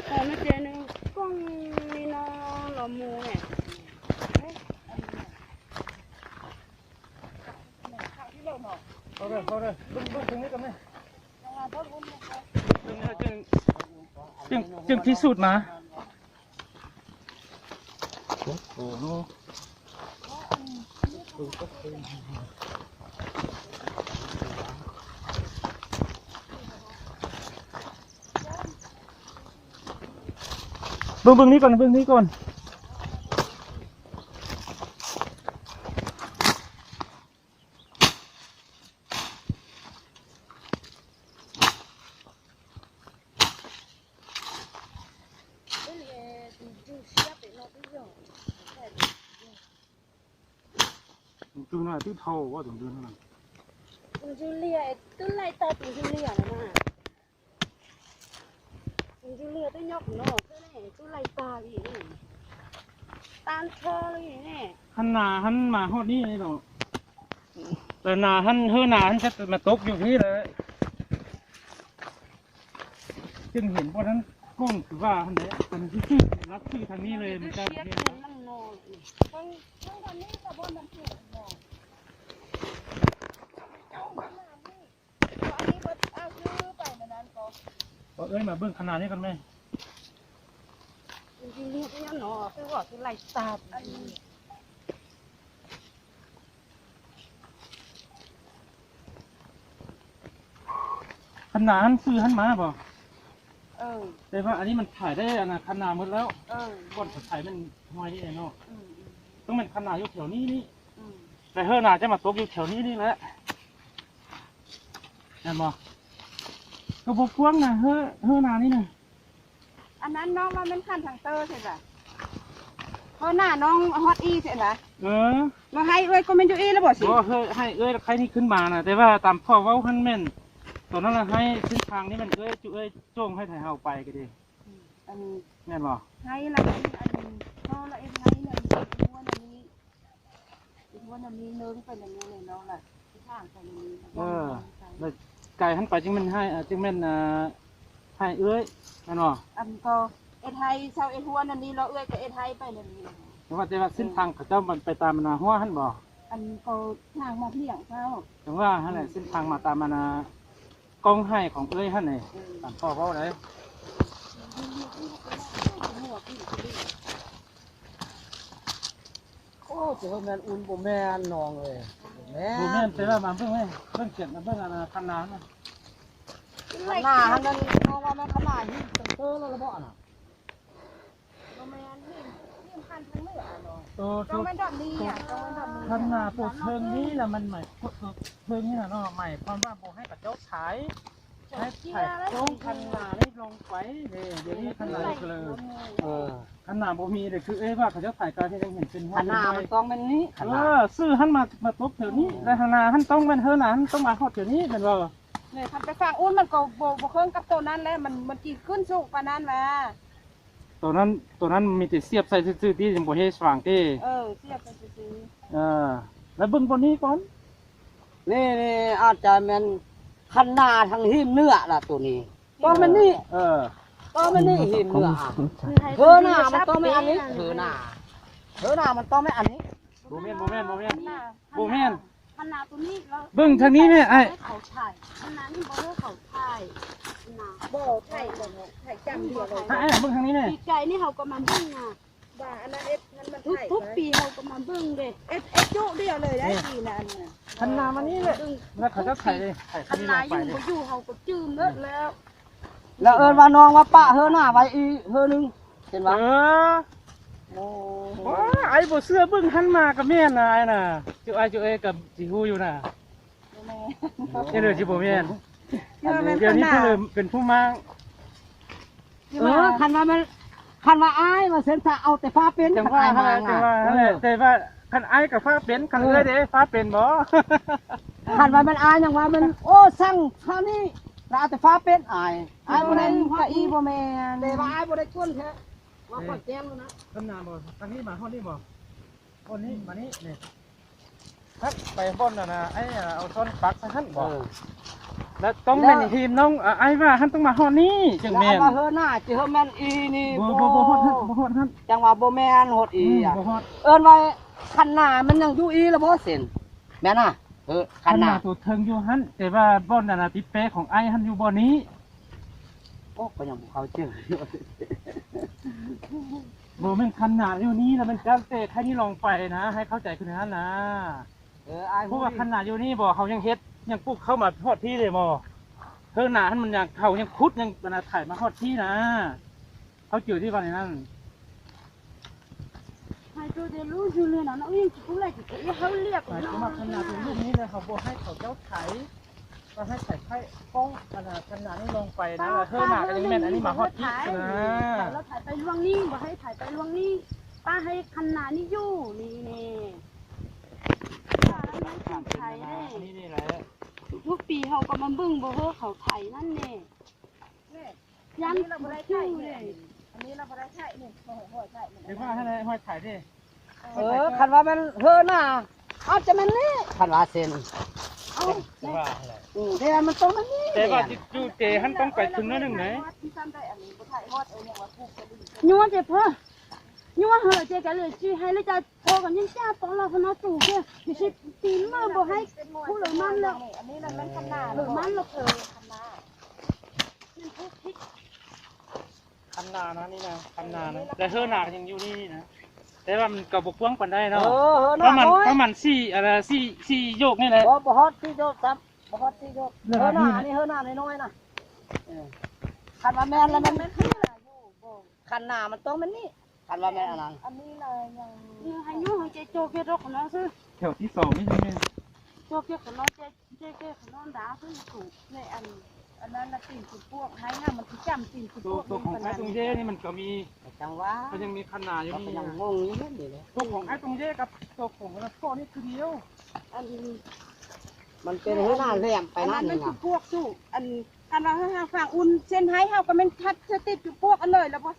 ຂອມາເຈໜຶ່ງກ້ອງນີ້ເນາະ ລອໝູແຫຼະ ເອີ ອັນນີ້ ເອົາເດີ ເອົາເດີ ເບິ່ງ ເບິ່ງເທິງນີ້ກ່ອນແມ່ ຈັ່ງ ຈຶ່ງ ຈຶ່ງພິສູດມາ. ໂອ້ໂຫ ເບິ່ງ ເບິ່ງນີ້ກ່ອນ ເບິ່ງນີ້ກ່ອນ. ຫັ້ນນາ ຫັ້ນມາຮອດນີ້ເນາະ ແຕ່ນາຫັ້ນ ເຮີນາຫັ້ນຈະມາຕົກຢູ່ພີ້ແຫຼະ ຈຶ່ງເຫັນບໍ່ທັນກ້ອງຄືວ່າຫັ້ນແຫຼະ ອັນນີ້ຊື່ລັດຊື່ທາງນີ້ເລີຍ ມັນຈະບໍ່ແມ່ນ ເບິ່ງ ເບິ່ງທາງນີ້ກະບໍ່ນຳຊື່ເນາະ. ເອົາອັນນີ້ເບິດ ເອົາຄືໄປແນວນັ້ນກໍ ເອີຍ ມາເບິ່ງຂະໜາດນີ້ກ່ອນແມ່ ມັນຊິເຮັດຫຍັງເນາະ ຄືວ່າຄືໄລ່ຕາດ ອັນ ຂະໜາດຫັ້ນຊື້ຫັ້ນມາບໍ່? ເອີ ແຕ່ວ່າອັນນີ້ມັນຖ່າຍໄດ້ ອັນນັ້ນຂະໜາດໝົດແລ້ວ ເອີ ບ່ອນຂະໄຖມັນຫ້ອຍນີ້ເນາະ ອືມ ຕ້ອງແມ່ນຂະໜາດຢູ່ແຖວນີ້ນີ້ ອືມ ແຕ່ເຮີນາຈະມາຕົກຢູ່ແຖວນີ້ນີ້ແຫຼະ ແມ່ນບໍ່? ກໍບໍ່ກວ້າງນະ ເຮີ ເຮີນານີ້ນະ ອັນນັ້ນນ້ອງວ່າແມ່ນຄັນທາງເຕີໃຊ່ລະ ເຂ ເອີ ໜ້ານ້ອງຮອດອີ່ຊີ້ນະ. ເອີ ມາໃຫ້ເອື້ອຍກໍແມ່ນຢູ່ອີ່ລະບໍ່ຊິ? ບໍ່ ເຮີ້ຍ ໃຫ້ເອື້ອຍລະໃຄ່ນີ້ຂຶ້ນມານະ ແຕ່ວ່າຕາມພໍ່ເວົ້າຫັ້ນແມ່ນ ຕອນນັ້ນລະໃຫ້ເສັ້ນທາງນີ້ແມ່ນເອື້ອຍ ຈຸເອື້ອຍໂຈ້ງໃຫ້ໄທເຮົາໄປກໍດີ. ອັນ ແມ່ນບໍ່? ໃຫ້ລະ ອັນພໍ່ລະເຮັດໃຫ້ນະ ຫົວນະມີ ຫົວນະມີເນີງໄປນະມີເລີຍເນາະລະ ທາງໄປນະມີ. ເອີ ແລ້ວໄກຫັ້ນໄປຈຶ່ງແມ່ນໃຫ້ ອາ ຈຶ່ງແມ່ນ ອາ ໃຫ້ເອື້ອຍ ແມ່ນບໍ່? ອັນກໍເຮັດໃຫ້ຊາວເອັດຫົວນະມີເນາະ ເອື້ອຍກໍເຮັດໃຫ້ໄປນະມີ. ແຕ່ວ່າ ແຕ່ວ່າເສັ້ນທາງເຂົາເຈົ້າມັນໄປຕາມອັນນາຫົວຫັ້ນບໍ່? ອັນກໍທາງມາພຽງເຈົ້າ. ຈັ່ງວ່າຫັ້ນແຫຼະ ເສັ້ນທາງມາຕາມອັນນາ ກ້ອງໄຮ່ຂອງເອື້ອຍຫັ້ນນີ້ ເອີ ຕາມພໍ່ເວົ້າເດ້. ໂອ້ ຊິເຮັດແມ່ນອຸ່ນ ບໍ່ແມ່ນນ້ອງເອີຍ ບໍ່ແມ່ນ ບໍ່ແມ່ນ. ແຕ່ວ່າມາເບິ່ງເວີ້ຍ ເບິ່ງຂຽນ ມາເບິ່ງອັນນາ ຄັນນາຫັ້ນນະ ຄັນນາຫັ້ນນັ້ນ ນ້ອງວ່າແມ່ນຄັນນາຫີນເຊັນເຕີແລ້ວລະບໍ່ຫັ້ນນະ? ບໍ່ແມ່ນ ຫີນ ຫີນຂັ້ນທາງເໜືອເນາະ. ໂຕ ຕ້ອງແມ່ນແບບນີ້ອະ ຕ້ອງແມ່ນແບບນີ້. ຄັນນາໂຕເທິງນີ້ລະ ມັນໝາຍ ໂຕເທິງນີ້ນະເນາະ ໝາຍຄວາມວ່າບໍ່ໃຫ້ເຂົາເຈົ້າໄຖ ໃຫ້ໄຖໂຄ້ງຄັນນານີ້ລົງໄປເດ້. ດຽວນີ້ຄັນນາເລີຍ ເອີ ຄັນນາບໍ່ມີເດ້ ຄືເອີຍວ່າເຂົາເຈົ້າໄຖການທີ່ຍັງເຫັນເປັນ ຄັນນາມັນຕ້ອງແມ່ນນີ້ ຄັນນາ ເອີ ຊື້ຫັ້ນມາ ມາຕົກແຖວນີ້ ແລ້ວຄັນນາຫັ້ນຕ້ອງແມ່ນ ເຮີໜາຫັ້ນຕ້ອງມາຮອດແຖວນີ້ແມ່ນບໍ່? ນີ້ຄັນໄປຝັ່ງອຸ່ນມັນກໍບໍ່ ບໍ່ເຄິ່ງກັບໂຕນັ້ນແຫຼະ ມັນ ມັນຊິຂຶ້ນສູງປານນັ້ນແຫຼະ. ໂຕນັ້ນ ໂຕນັ້ນມີແຕ່ສຽບໃສ່ຊື່ໆ ຕິ ຍັງບໍ່ເຮັດສວ່າງຕິ. ເອີ ສຽບໃສ່ຊື່ໆ. ເອີ ແລ້ວເບິ່ງບ່ອນນີ້ກ່ອນ. ນີ້ ນີ້ອາດຈະແມ່ນຄັນນາທາງຫີນເໜືອລະໂຕນີ້. ຕ້ອອງແມ່ນນີ້ ເອີ ຕ້ອງແມ່ນນີ້ຫີນເໜືອ. ເຮີໜ້າມັນຕ້ອງແມ່ນອັນນີ້ ເຮີໜ້າ ເຮີໜ້າມັນຕ້ອງແມ່ນອັນນີ້. ບໍ່ແມ່ນ ບໍ່ແມ່ນ ບໍ່ແມ່ນ ບໍ່ແມ່ນ. ຄັນນາໂຕນີ້ລະ ເບິ່ງທາງນີ້ແມ່ ອ້າຍ ເຂົາຖ່າຍ ຄັນນານີ້ບໍ່ໃຫ້ເຂົາຖ່າຍນະ ບໍ່ຖ່າຍ ບໍ່ຖ່າຍ ຈ້ຳດຽວເລີຍ. ອ້າຍ ເບິ່ງທາງນີ້ແມ່ ປີກາຍນີ້ເຮົາກໍມາເບິ່ງນະ ວ່າອັນນັ້ນເຮັດ ມັນ ມັນຖ່າຍ ທຸກໆປີເຮົາກໍມາເບິ່ງເດ້ ເອັດ ເອັດຈຸດຽວເລີຍໄດ້ ນີ້ ປີນັ້ນນະ. ຄັນນາມານີ້ແຫຼະ ເບິ່ງ ແລ້ວເຂົາຈະຖ່າຍເດ້ ຖ່າຍ ຄັນນາຢູ່ບໍ່ຢູ່ເຮົາກໍຈື່ໝົດແລ້ວ. ແລ້ວເອີ້ນວ່ານ້ອງວ່າປະເຮີໜ້າໄວ້ອີກເຮີໜຶ່ງ ເຫັນບໍ່? ເອີ ໂອ້ ອ້າຍບໍ່ເຊື່ອ ເບິ່ງຫັ້ນມາກໍແມ່ນນະ ອ້າຍນະ ຈຸອ້າຍຈຸເອຍກໍຊິຮູ້ຢູ່ນະ. ບໍ່ແມ່ນ ເອີ ຊິບໍ່ແມ່ນ ດຽວນີ້ເພິ່ນເປັນຜູ້ມ້າງ. ເອີ ຄັນວ່າມັນ ຄັນວ່າອ້າຍວ່າຊັ້ນ ຖ້າເອົາແຕ່ຟ້າເປັນ ຄັນວ່າຫັ້ນແຫຼະ ແຕ່ວ່າ ແຕ່ວ່າຄັນອ້າຍກໍຟ້າເປັນ ຄັນເອື້ອຍເດ້ຟ້າເປັນບໍ່? ຄັນວ່າແມ່ນອ້າຍຍັງວ່າແມ່ນ ໂອ້ ຊ່າງເທົ່ານີ້ ລະເອົາແຕ່ຟ້າເປັນອ້າຍ ອ້າຍບໍ່ໄດ້ ກະອີບໍ່ແມ່ນ ແຕ່ວ່າອ້າຍບໍ່ໄດ້ກົນແທ້ ວ່າຂ້ອຍແຈ້ງແລ້ວນະ. ຄັນນາບໍ່ ທາງນີ້ມາຮອດນີ້ບໍ່? ບ່ອນນີ້ມານີ້ ນີ້ ຫັ້ນໄປບ່ອນນັ້ນນະ ໄອ້ເອົາຊ້ອນປັກໃສ່ຫັ້ນບໍ່? ເອີ ແລ້ວຕ້ອງແມ່ນ ແລ້ວ ຮີມນ້ອງ ອາ ອ້າຍວ່າຫັ້ນຕ້ອງມາຮອດນີ້ຈັ່ງແມ່ນ. ແລ້ວເອົາມາເຮີໜ້າ ຊິເຮີແມ່ນອີນີ້ ບໍ່ ບໍ່ ບໍ່ ບໍ່ຮອດຫັ້ນ ບໍ່ຮອດຫັ້ນ ຈັ່ງວ່າບໍ່ແມ່ນຮອດອີ ອືມ ບໍ່ຮອດ. ເອີ້ນວ່າຄັນນາມັນຍັງຢູ່ອີລະບໍ່ເຊັ່ນ ແມ່ນນະ? ເອີ ຄັນນາ ຄັນນາຕົວເທິງຢູ່ຫັ້ນ ແຕ່ວ່າບ່ອນນັ້ນນະ ຕິດແປຂອງອ້າຍຫັ້ນຢູ່ບ່ອນນີ້. ໂອ້ ຂ້ອຍຍັງບໍ່ເຂົ້າໃຈ. ບໍ່ແມ່ນຄັນນາຢູ່ນີ້ລະ ແມ່ນຕັ້ງແຕ່ໄທນີ້ລົງໄປນະ ໃຫ້ເຂົ້າໃຈຄືນັ້ນນະ. ເອີ ອ້າຍ ເພາະວ່າຄັນນາຢູ່ນີ້ບໍ່ ເຮົາຍັງເຮັດ ຍັງປູກເຂົ້າມາຮອດພີ້ເດ້ບໍ່? ເທິງນາຫັ້ນມັນຍັງ ເຂົາຍັງຂຸດ ຍັງ ອັນນະ ໄຖມາຮອດພີ້ນະ. ເຂົາເຈີທີ່ວ່າໃນນັ້ນ ໃຫ້ໂຕເດລູຢູ່ເລີຍນະ ເຮົາຍັງຊິປູແລກິນເຮົາລຽກ ໃຫ້ເຂົາມາຄັນນາຕົວລູກນີ້ເລີຍ ເຮົາບໍ່ໃຫ້ເຂົາເຈົ້າໄຖ ກໍໃຫ້ໄຖໄຂ່ປ້ອງ ອັນນະ ຄັນນານີ້ລົງໄປນະ ເທິງນາກໍຍັງແມ່ນອັນນີ້ມາຮອດພີ້ນະ. ແລ້ວໄຖໄປລ່ວງນີ້ ບໍ່ໃຫ້ໄຖໄປລ່ວງນີ້ ປ້າໃຫ້ຄັນນານີ້ຢູ່ນີ້ ນີ້ ປ້າໃຫ້ໄຖເດ້ ນີ້ແຫຼະ ທຸກປີເຮົາກໍມາເບິ່ງ ບໍ່ເຮີເຂົາໄຖນັ້ນແນ່. ອັນນີ້ລະບໍ່ໄດ້ໄຖເດ້ ອັນນີ້ລະບໍ່ໄດ້ໄຖນີ້ ຫ້ອຍໄຖນີ້ ເຫັນວ່າຫັ້ນແຫຼະ ຫ້ອຍໄຖເດ້. ເອີ ຄັນວ່າແມ່ນເຮີໜ້າ ອາດຈະແມ່ນນີ້ ຄັນວ່າເຊັ່ນ ເອົາ ແຕ່ວ່າຫັ້ນແຫຼະ ອືມ ແຕ່ມັນຕ້ອງແມ່ນນີ້ ແຕ່ວ່າຢູ່ເຈຫັ້ນຕ້ອງໄປຂຶ້ນໜ້ອຍໜຶ່ງໃດ໋. ຍົວເຈເພີ ຍົວເຮີເຈກະເລີຍຊິໃຫ້ເລີຍຈະ ໂອ ກັນຍັງຈ້າປອງລາວຄະເນາະ ຕູເດີ ມີຊິຕີນເມີບໍ່ໃຫ້ຜູ້ເລີມັນແລ້ວ ອັນນີ້ມັນຄັນນາ ເລີມັນແລ້ວ ເອີ ຄັນນາ ມັນຜູ້ຜິດ ຄັນນານະ ນີ້ນະ ຄັນນານະ ແຕ່ເຮີໜ້າຍັງຢູ່ນີ້ນະ ແຕ່ວ່າມັນກໍບໍ່ກວ້າງປານໃດເນາະ ເອີ ເຮີໜ້າ ປະມານ ນ້ອຍ ປະມານສີ່ ອັນນະ ສີ່ ສີ່ໂຍກນີ້ແຫຼະ ບໍ່ ບໍ່ຮອດສີ່ໂຍກຊ້ຳ ບໍ່ຮອດສີ່ໂຍກ ເຮີໜ້ານີ້ ເຮີໜ້ານ້ອຍໆນະ ເອີ ຄັນວ່າແມ່ນລະແມ່ນ ຄັນນາມັນຕ້ອງແມ່ນນີ້ ຄັນວ່າແມ່ນອັນນັ້ນ ອັນນີ້ລະຍັງ ໃຫ້ຢູ່ໃຫ້ເຈໂຈກເຮັດດອກຂອງນ້ອງຊື່ ແຖວທີສອງນີ້ແມ່ນ ໂຈກເຮັດຂອງນ້ອງເຈ ເຈເຮັດຂອງນ້ອງດາຄືສູງ ໃນອັນ ອັນນັ້ນລະຕີນສຸດພວກ ໃຫ້ນະ ມັນຊິຈ້ຳຕີນສຸດພວກ ໂຕຂອງອ້າຍຕົງເຢນີ້ມັນກໍມີ ຈັ່ງວ່າ ກໍຍັງມີຄັນນາຢູ່ນີ້ ກໍຍັງງົງຢູ່ນີ້ແຫຼະ ຕົວຂອງອ້າຍຕົງເຢກັບຕົວຂອງອັນນັ້ນ ພວກນີ້ຄືດຽວ ອັນ ມັນເປັນຫົວໜ້າແຫຼມໄປນັ້ນ ອັນນັ້ນມັນຄືພວກສູ່ ອັນ ຄັນວ່າເຮົາຫາຝັ່ງອຸ່ນເສັ້ນໄຮເຮົາກໍແມ່ນທັດສະຕິດຈຸມພວກອັນເລີຍລະບໍ່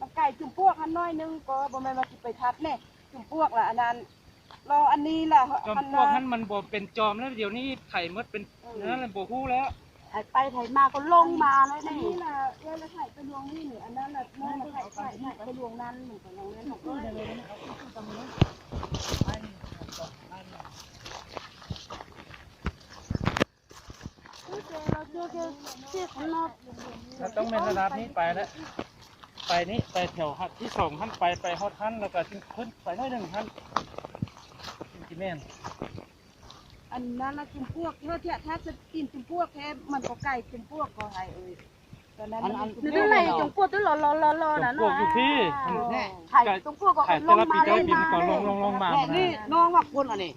ມັນໄກຈຸມພວກຫັ້ນໜ້ອຍໜຶ່ງ ກໍບໍ່ແມ່ນວ່າຊິໄປທັດແນ່ ຈຸມພວກລະອັນນັ້ນ ລໍອັນນີ້ລະ ຈອມປວກຫັ້ນມັນບໍ່ເປັນຈອມແລ້ວ ດຽວນີ້ໄຖໝົດເປັນ ເອີ ນັ້ນແຫຼະ ບໍ່ຮູ້ແລ້ວ ໄຖໄປໄຖມາກໍລົງມາເລີຍນີ້ ອັນນີ້ລະ ເອື້ອຍລະໄຖໄປລວງນີ້ ອັນນັ້ນລະນ້ອງລະໄຖໄປ ໄຖໄປລວງນັ້ນ ມັນກໍຍັງແມ່ນຂອງເອື້ອຍ ມັນຕ້ອງແມ່ນລະດັບນີ້ໄປແລ້ວ ໄປນີ້ ໄປແຖວຫັ້ນ ທີສອງຫັ້ນໄປ ໄປຮອດຫັ້ນ ແລ້ວກໍຂຶ້ນໄປໜ້ອຍໜຶ່ງຫັ້ນ ມັນຊິແມ່ນ ອັນນັ້ນລະຈຸມພວກ ເທາະແທ້ ຖ້າຈະກິນຈຸມພວກແທ້ ມັນກໍໄກຈຸມພວກກໍໃຫ້ເອີຍ ຕອນນັ້ນມັນ ອັນນັ້ນແຫຼະ ຈຸມພວກຕົວຫຼໍ່ໆໆນັ້ນ ຈຸມພວກຢູ່ພີ້ ແນ່ ໄຂ່ຈຸມພວກກໍລົງມາ ແຕ່ລະປີແຕ່ລະປີມັນກໍລົງໆໆມາ ແນ່ ນີ້ນ້ອງວ່າຄົນອັນນີ້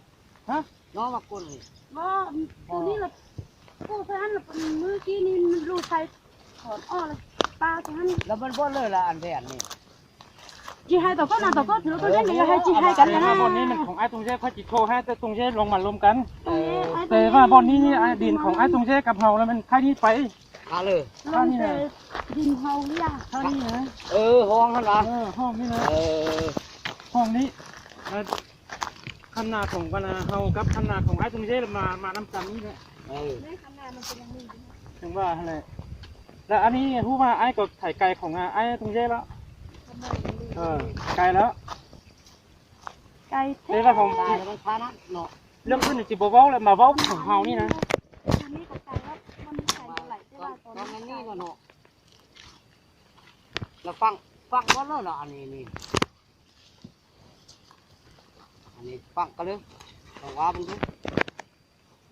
ຮະ ນ້ອງວ່າກົນນີ້ ບໍ່ ໂຕນີ້ລະ ປູກໃສ່ຫັ້ນລະ ມື້ກີ້ນີ້ລູກໄຟຖອນອອກລະ ປາໃສ່ຫັ້ນ ລະມັນບໍ່ເລີຍລະ ອັນແຜ່ນນີ້ ຊິໃຫ້ຕໍ່ກໍນະ ຕໍ່ກໍຖືກກໍເລີຍ ຢ່າໃຫ້ຊິໃຫ້ກັນນະ ແຕ່ວ່າບ່ອນນີ້ມັນຂອງອ້າຍຕົງເຢ ຂ້ອຍຊິໂທໃຫ້ອ້າຍຕົງເຢລົງມາລົມກັນ ເອີ ແຕ່ວ່າບ່ອນນີ້ນີ້ ດິນຂອງອ້າຍຕົງເຢກັບເຮົາລະ ມັນໄຄນີ້ໄປ ຄາເລີຍ ຄານີ້ນະ ດິນເຮົາລະ ຄານີ້ນະ ເອີ ຫ້ອງຫັ້ນລະ ເອີ ຫ້ອງນີ້ນະ ເອີ ຫ້ອງນີ້ ຄັນນາຂອງ ຄັນນາເຮົາກັບຄັນນາຂອງອ້າຍຕົງເຢ ມາ ມານຳກັນນີ້ແຫຼະ ເອີ ໃນຄັນນາມັນເປັນຢ່າງນີ້ ເຖິງວ່າຫັ້ນແຫຼະ ແລ້ວອັນນີ້ຮູ້ວ່າອ້າຍກໍໄຖໄກຂອງອ້າຍຕົງເຢແລ້ວ ເອີ ໄກແລ້ວ ໄກແທ້ ແຕ່ວ່າຂອງ ເລື່ອງອື່ນຊິບໍ່ເວົ້າແລ້ວ ມາເວົ້າຂອງເຮົານີ້ນະ ຕອນນີ້ກໍໄກແລ້ວ ມັນໄກບໍ່ຫຼາຍ ແຕ່ວ່າຕອນນີ້ເນາະ ລະຟັງ ຟັງບໍ່ເລີຍລະ ອັນນີ້ນີ້ ອັນນີ້ຟັງກັນເລີຍ ຕ້ອງວ່າເບິ່ງດູ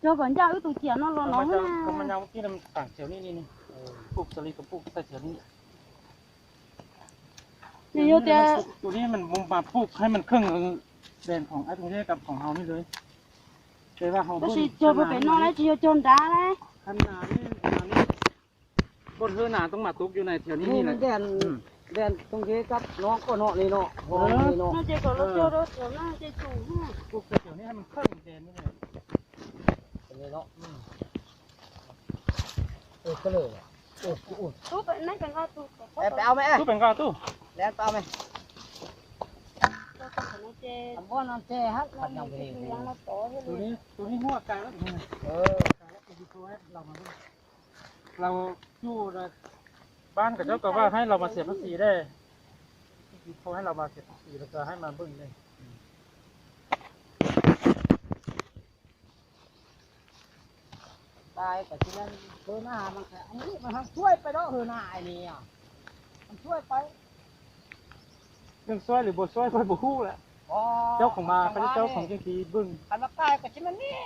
ເຈົ້າກໍຢາກອຶດໂຕຈຽນເນາະ ລອງເອົາມາ ເອົາມາເອົາກິນນຳຝັ່ງແຖວນີ້ນີ້ ເອີ ປູກສາລີກໍປູກໃສ່ແຖວນີ້ ນີ້ຢູ່ແຕ່ ໂຕນີ້ມັນບໍ່ມາປູກໃຫ້ມັນເຄິ່ງແດນຂອງອ້າຍຕົງເຢກັບຂອງເຮົານີ້ເລີຍ ແຕ່ວ່າເຮົາ ບໍ່ຊິເຈົ້າບໍ່ເປັນເນາະ ແລ້ວຊິຢູ່ຈົນດາແລ້ວ ຄັນນານີ້ ນານີ້ ບໍ່ເທີນາຕ້ອງມາຕົກຢູ່ໃນແຖວນີ້ນີ້ແຫຼະ ແດນ ອືມ ແດນຕົງເດກັບນ້ອງກໍເນາະ ນີ້ເນາະ ເອີ ຫ້ອງນີ້ເນາະ ເອີ ເຈົ້າກໍລົດເຈົ້າລົດເຈົ້ານະ ເຈົ້າສູງ ປຸກແຖວນີ້ໃຫ້ມັນເຄິ່ງແດນນີ້ແຫຼະ ເປັນໄງເນາະ ອືມ ເອີ ກໍເລີຍ ໂອ້ ໂອ້ ຕູ້ໄປນັ້ນກັນກໍຕູ້ ໄປ ໄປເອົາແມ່ ຕູ້ເປັນກໍຕູ້ ແລ່ນໄປເອົາແມ່ ອັນບໍ່ນັ້ນແຈຫັ້ນ ມັນຍັງບໍ່ເຫັນ ໂຕນີ້ ໂຕນີ້ຫົວກາຍແລ້ວ ເອີ ກາຍແລ້ວ ເຮົາຢູ່ນະ ບ້ານເຂົາເຈົ້າກໍວ່າໃຫ້ລາວມາເສຍພາສີເດ້ ເຂົາໃຫ້ລາວມາເສຍພາສີ ແລ້ວກໍໃຫ້ມາເບິ່ງເດ້ ຕາຍກໍຊິແມ່ນເຮີໜ້າມັນ ອັນນີ້ມັນຊ່ວຍໄປເນາະ ເຮີໜ້າໄອ້ນີ້ ມັນຊ່ວຍໄປ ເລື່ອງຊ່ວຍຫຼືບໍ່ຊ່ວຍຂ້ອຍບໍ່ຮູ້ແຫຼະ ເຈົ້າຂອງມາ ເຂົາເຈົ້າຂອງຈັ່ງຊິເບິ່ງ ຄັນວ່າຕາຍກໍຊິແມ່ນນີ້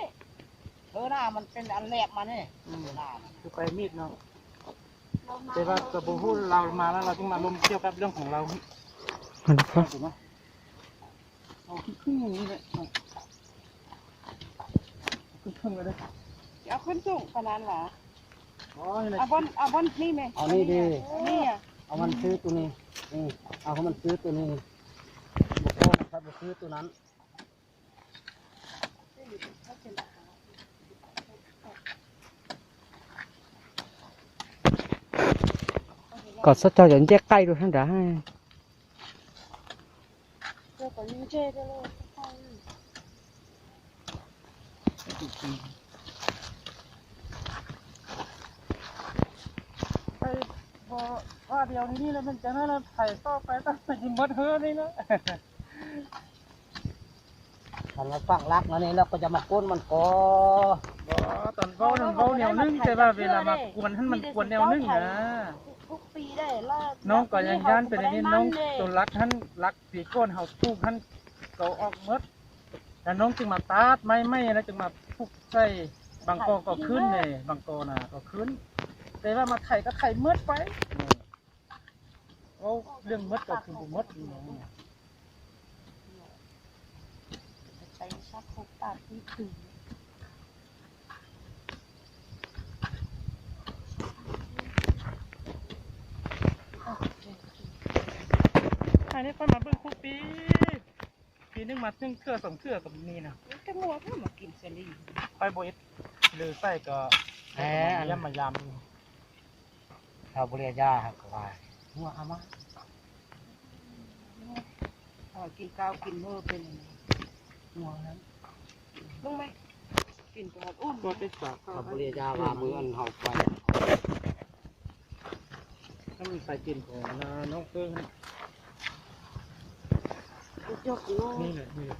ເຮີໜ້າມັນເປັນອັນແຫຼບມານີ້ ອືມ ຄືໄປມີດເນາະ ແຕ່ວ່າກໍບໍ່ຮູ້ ລາວມາແລ້ວ ລາວຈຶ່ງມາລົມກ່ຽວກັບເລື່ອງຂອງລາວ ເອົາຂຶ້ນເທິງນີ້ແຫຼະ ເອົາຂຶ້ນເທິງເລີຍເດີ ຊິເອົາຂຶ້ນສູງປານນັ້ນຫວາ ເອົາບ່ອນ ເອົາບ່ອນນີ້ແມ່ ເອົານີ້ເດີ ເອົາມັນຄືໂຕນີ້ ເອົາໃຫ້ມັນຄືໂຕນີ້ ບໍ່ພໍມັນພັດບໍ່ຄືໂຕນັ້ນ ກໍສະເຈົ້າຈະແຍກໄກ່ໂດຍຫັ້ນດາ ເຈົ້າກໍຍິງເຈໄດ້ເລີຍ ໄປບໍ່ວ່າດຽວນີ້ແລ້ວ ມັນຈັ່ງນັ້ນລະ ໄປຕໍ່ໄປ ຕ້ອງໄປຊິໝົດເຮືອນີ້ລະ. ຄັນວ່າຝັງຫຼັກມານີ້ແລ້ວກໍຈະມາກົ້ນມັນກໍ ບໍ່ ຕອນເວົ້ານັ້ນເວົ້າແນວໜຶ່ງ ແຕ່ວ່າເວລາມາກວນຫັ້ນມັນກວນແນວໜຶ່ງນະ ທຸກປີໄດ້ລະ ນ້ອງກໍຍັງຢ້ານເປັນອັນນີ້ ນ້ອງໂຕຫຼັກຫັ້ນ ຫຼັກປີກ່ອນເຮົາປູກຫັ້ນກໍອອກໝົດ ແລ້ວນ້ອງຈຶ່ງມາຕັດໄມ້ໃໝ່ ແລ້ວຈຶ່ງມາຜູກໃສ່ ບາງກໍກໍຂຶ້ນເດ້ ບາງກໍນະກໍຂຶ້ນ ແຕ່ວ່າມາໄຖກໍໄຖໝົດໄປ. ເວົ້າເລື່ອງໝົດກໍຄືບໍ່ໝົດນີ້ນະ ໄປຊັກໂຄກຕາດທີ່ຄື ໂອເຄ. ອັນນີ້ຂ້ອຍມາເບິ່ງຄູ່ປີ ປີໜຶ່ງມາໜຶ່ງເທື່ອສອງເທື່ອກໍມີນະ. ແຕ່ງົວເພິ່ນມາກິນສາລີ ຂ້ອຍບໍ່ເຮັດຫຼືໃສ່ກໍ ແຫຼະ ມາຢ້ຽມມາຢາມຢູ່. ຊາວບໍເລຍາຫັ້ນກໍວ່າ ງົວເອົາມາ ເອົາກິນເຂົ້າກິນມື້ເປັນ ງົວນັ້ນ ເບິ່ງໄໝ ກິນກໍຫອມອຸ່ນ ກໍຕິດປາກ. ຊາວບໍເລຍາວ່າມື້ອັນເຮົາໄປ ຖ້າມັນໃສ່ກິນຂອງອັນນ່ານ້ອງເພິ່ນ ຈອກເນາະ ນີ້ແຫຼະ ນີ້ແຫຼະ.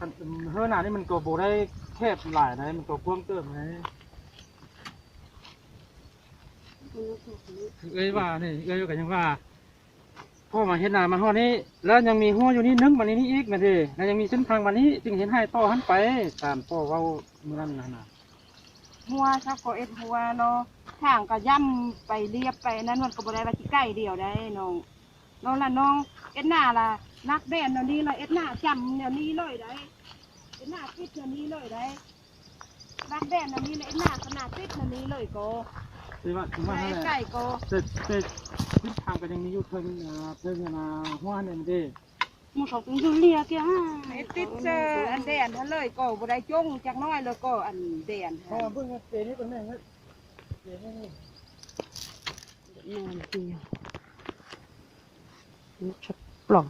ອັນເຮືອນານີ້ມັນກໍບໍ່ໄດ້ແຄບຫຼາຍໃດ໋ ມັນກໍກວ້າງເຕີບໃດ໋. ເອື້ອຍວ່ານີ້ ເອື້ອຍກໍຍັງວ່າ ພໍມາເຮັດນາມາຮອດນີ້ ແລ້ວຍັງມີຮົ້ວຢູ່ນີ້ໜຶ່ງ ບາດນີ້ນີ້ອີກ ແມ່ນເດ ແລ້ວຍັງມີເສັ້ນທາງບາດນີ້ ຈຶ່ງເຮັດໃຫ້ຕໍ່ຫັ້ນໄປ ຕາມພໍ່ເວົ້າມື້ນັ້ນຫັ້ນນະ. ຮົ້ວຊະກໍເຮັດຮົ້ວເນາະ ທາງກໍຢ້ຳໄປລຽບໄປ ອັນນັ້ນມັນກໍບໍ່ໄດ້ວ່າຊິໃກ້ດຽວໃດ໋ນ້ອງ ນ້ອງລະນ້ອງ ເຮັດໜ້າລະ ນັກແບນແນວນີ້ລະ ເຮັດໜ້າຈຳແນວນີ້ເລີຍໃດ໋ ເຮັດໜ້າຕິດແນວນີ້ເລີຍໃດ໋ ນັກແບນແນວນີ້ລະ ເຮັດໜ້າຂະໜາດຕິດແນວນີ້ເລີຍກໍ ຄືວ່າ ຄືວ່ານັ້ນແຫຼະ ໃກ້ກໍ ແຕ່ ແຕ່ທິດທາງກໍຍັງມີຢູ່ເທິງ ເທິງອັນນ່າ ຫົວນັ້ນເດ້ ໝູ່ເຂົາເປັນຢູ່ເລຍແກ່ຫາ ໃຫ້ຕິດເຊີອັນແດນຫັ້ນເລີຍກໍບໍ່ໄດ້ຈົ່ງຈັກໜ້ອຍ ແລ້ວກໍອັນແດນ ເພາະວ່າເບິ່ງເກນີ້ຕົງນີ້ ເກນີ້ ນອນເກຍ ມັນສະປອງ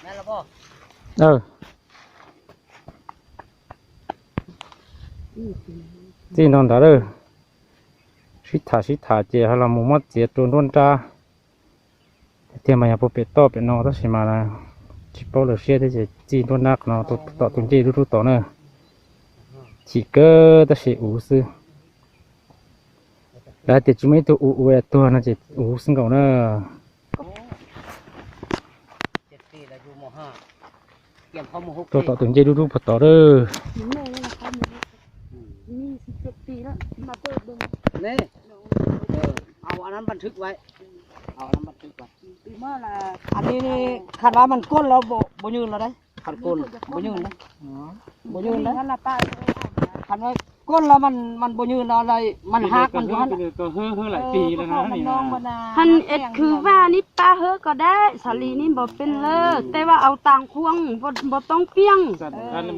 ແມ່ນລະບໍ່? ເອີ ອືມ ຈີ່ນອນດາເດີ ຊິດຖາ ຊິດຖາເຈ ຮະລະໝູ່ມອດເຈ ໂຕນໂດນຕາ ເຕຍມາຍາໂປເປໂຕເປໂນ ຕະຊິມາລາ ຈິໂປເລີເຊຍ ເຕເຈ ຈີ່ໂຕນນັກເນາະ ໂຕ ໂຕຕຸນຈີ່ ດູໆ ໂຕເນີ ຊິເກີ ຕະຊິອູ ຊື່ ລາເຕຈິເມໂຕ ອູອູ ເອໂຕ ນາເຈ ອູ ຊຶ່ງເຂົາເນີ ເຈັດປີແລ້ວ ຢູ່ ມໍຫ້າ ກຽມເຂົ້າມໍຫົກ ໂຕ ໂຕຕຸນຈີ່ ດູໆ ໂຕເດີ ອືມ ມີສິບເຈັດປີແລ້ວ ມາເປີດເບິ່ງ ນີ້ ເອີ ເອົາອັນນັ້ນບັນທຶກໄວ້ ເອົາອັນນັ້ນບັນທຶກໄວ້ ປີເມື່ອລະ ອັນນີ້ນີ້ ຄັນວ່າມັນກົ້ນແລ້ວບໍ່ ບໍ່ຍືນແລ້ວເດ້ ຄັນກົ້ນບໍ່ຍືນເດ້ ບໍ່ຍືນເດ້ ຄັນວ່າກົ້ນແລ້ວມັນ ມັນບໍ່ຍືນແລ້ວ ມັນຫັກ ມັນຢູ່ຫັ້ນ ກໍເຮີໆຫຼາຍປີແລ້ວນະ ນີ້ນະ ຫັ້ນເອັດຄືວ່ານີ້ ປາເຮີກໍໄດ້ ສາລີນີ້ບໍ່ເປັນເລີ ແຕ່ວ່າເອົາຕາງຂວາງ ບໍ່ ບໍ່ຕ້ອງປ່ຽງ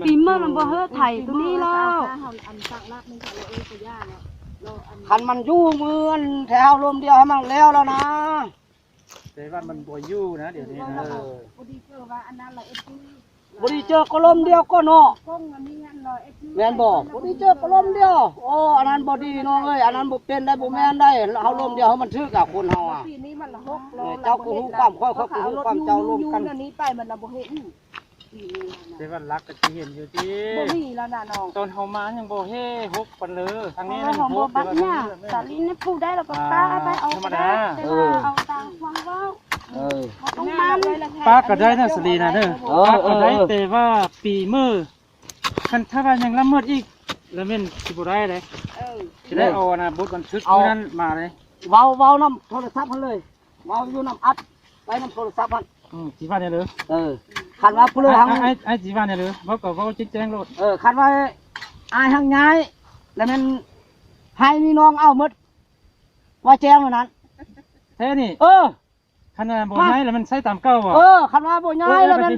ປີເມື່ອລະບໍ່ເຮີໄຖໂຕນີ້ແລ້ວ ຄັນມັນຢູ່ມືອັນແຖວລົມດຽວໃຫ້ມັນແລ້ວແລ້ວນະ ແຕ່ວ່າມັນບໍ່ຢູ່ນະ ດຽວນີ້ນະ ເອີ ບໍ່ດີເຈີວ່າອັນນັ້ນລະເອັດ ບໍ່ດີເຈີກໍລົມດຽວກໍເນາະ ແມ່ນບໍ່? ບໍ່ດີເຈີກໍລົມດຽວ ໂອ້ ອັນນັ້ນບໍ່ດີນ້ອງເອີຍ ອັນນັ້ນບໍ່ເປັນໄດ້ ບໍ່ແມ່ນໄດ້ ເຮົາລົມດຽວໃຫ້ມັນຖືກອະ ຄົນເຮົາອະ ເຈົ້າກໍຮູ້ຄວາມຂ້ອຍ ຂ້ອຍກໍຮູ້ຄວາມເຈົ້າ ລົມກັນ ອັນນີ້ໄປມັນລະບໍ່ເຫັນ ແຕ່ວ່າຫຼັກກໍຊິເຫັນຢູ່ຕິ ບໍ່ມີແລ້ວນະນ້ອງ ຕອນເຮົາມາຍັງບໍ່ເຮຫົກປານເລີ ທາງນີ້ນະ ສາລີນີ້ປູໄດ້ລະກໍປາໄປ ເອົາກໍໄດ້ ແຕ່ວ່າເອົາຕາມຄວາມເວົ້າ ເອີ ປາກໍໄດ້ນະ ສາລີນະເດີ ເອີ ປາກໍໄດ້ ເອີ ແຕ່ວ່າປີເມີ ຄັນຖ້າວ່າຍັງລະເມີດອີກ ລະແມ່ນຊິບໍ່ໄດ້ເດ້ ເອີ ຊິໄດ້ເອົາອັນນ່າບົດບັນທຶກ ເອົາ ນັ້ນມາເດ້ ເວົ້າ ເວົ້ານຳໂທລະສັບຫັ້ນເລີຍ ເວົ້າຢູ່ນຳອັດໄປນຳໂທລະສັບຫັ້ນ ອືມ ຊິວ່າແນວເດີ ເອີ ຄັນວ່າຜູ້ເລີຍ ອ້າຍ ອ້າຍ ອ້າຍຊິວ່າແນວເດີ ເວົ້າກໍເວົ້າແຈ້ງໆໂລດ ເອີ ຄັນວ່າອ້າຍຮັກຍ້າຍ ລະແມ່ນໃຫ້ມີນ້ອງເອົາໝົດ ວ່າແຈ້ງແນວນັ້ນ ແທ້ນີ້ ເອີ ຄັນວ່າບໍ່ຍ້າຍລະມັນໃຊ້ຕາມເກົ່າບໍ່? ເອີ ຄັນວ່າບໍ່ຍ້າຍລະແມ່ນ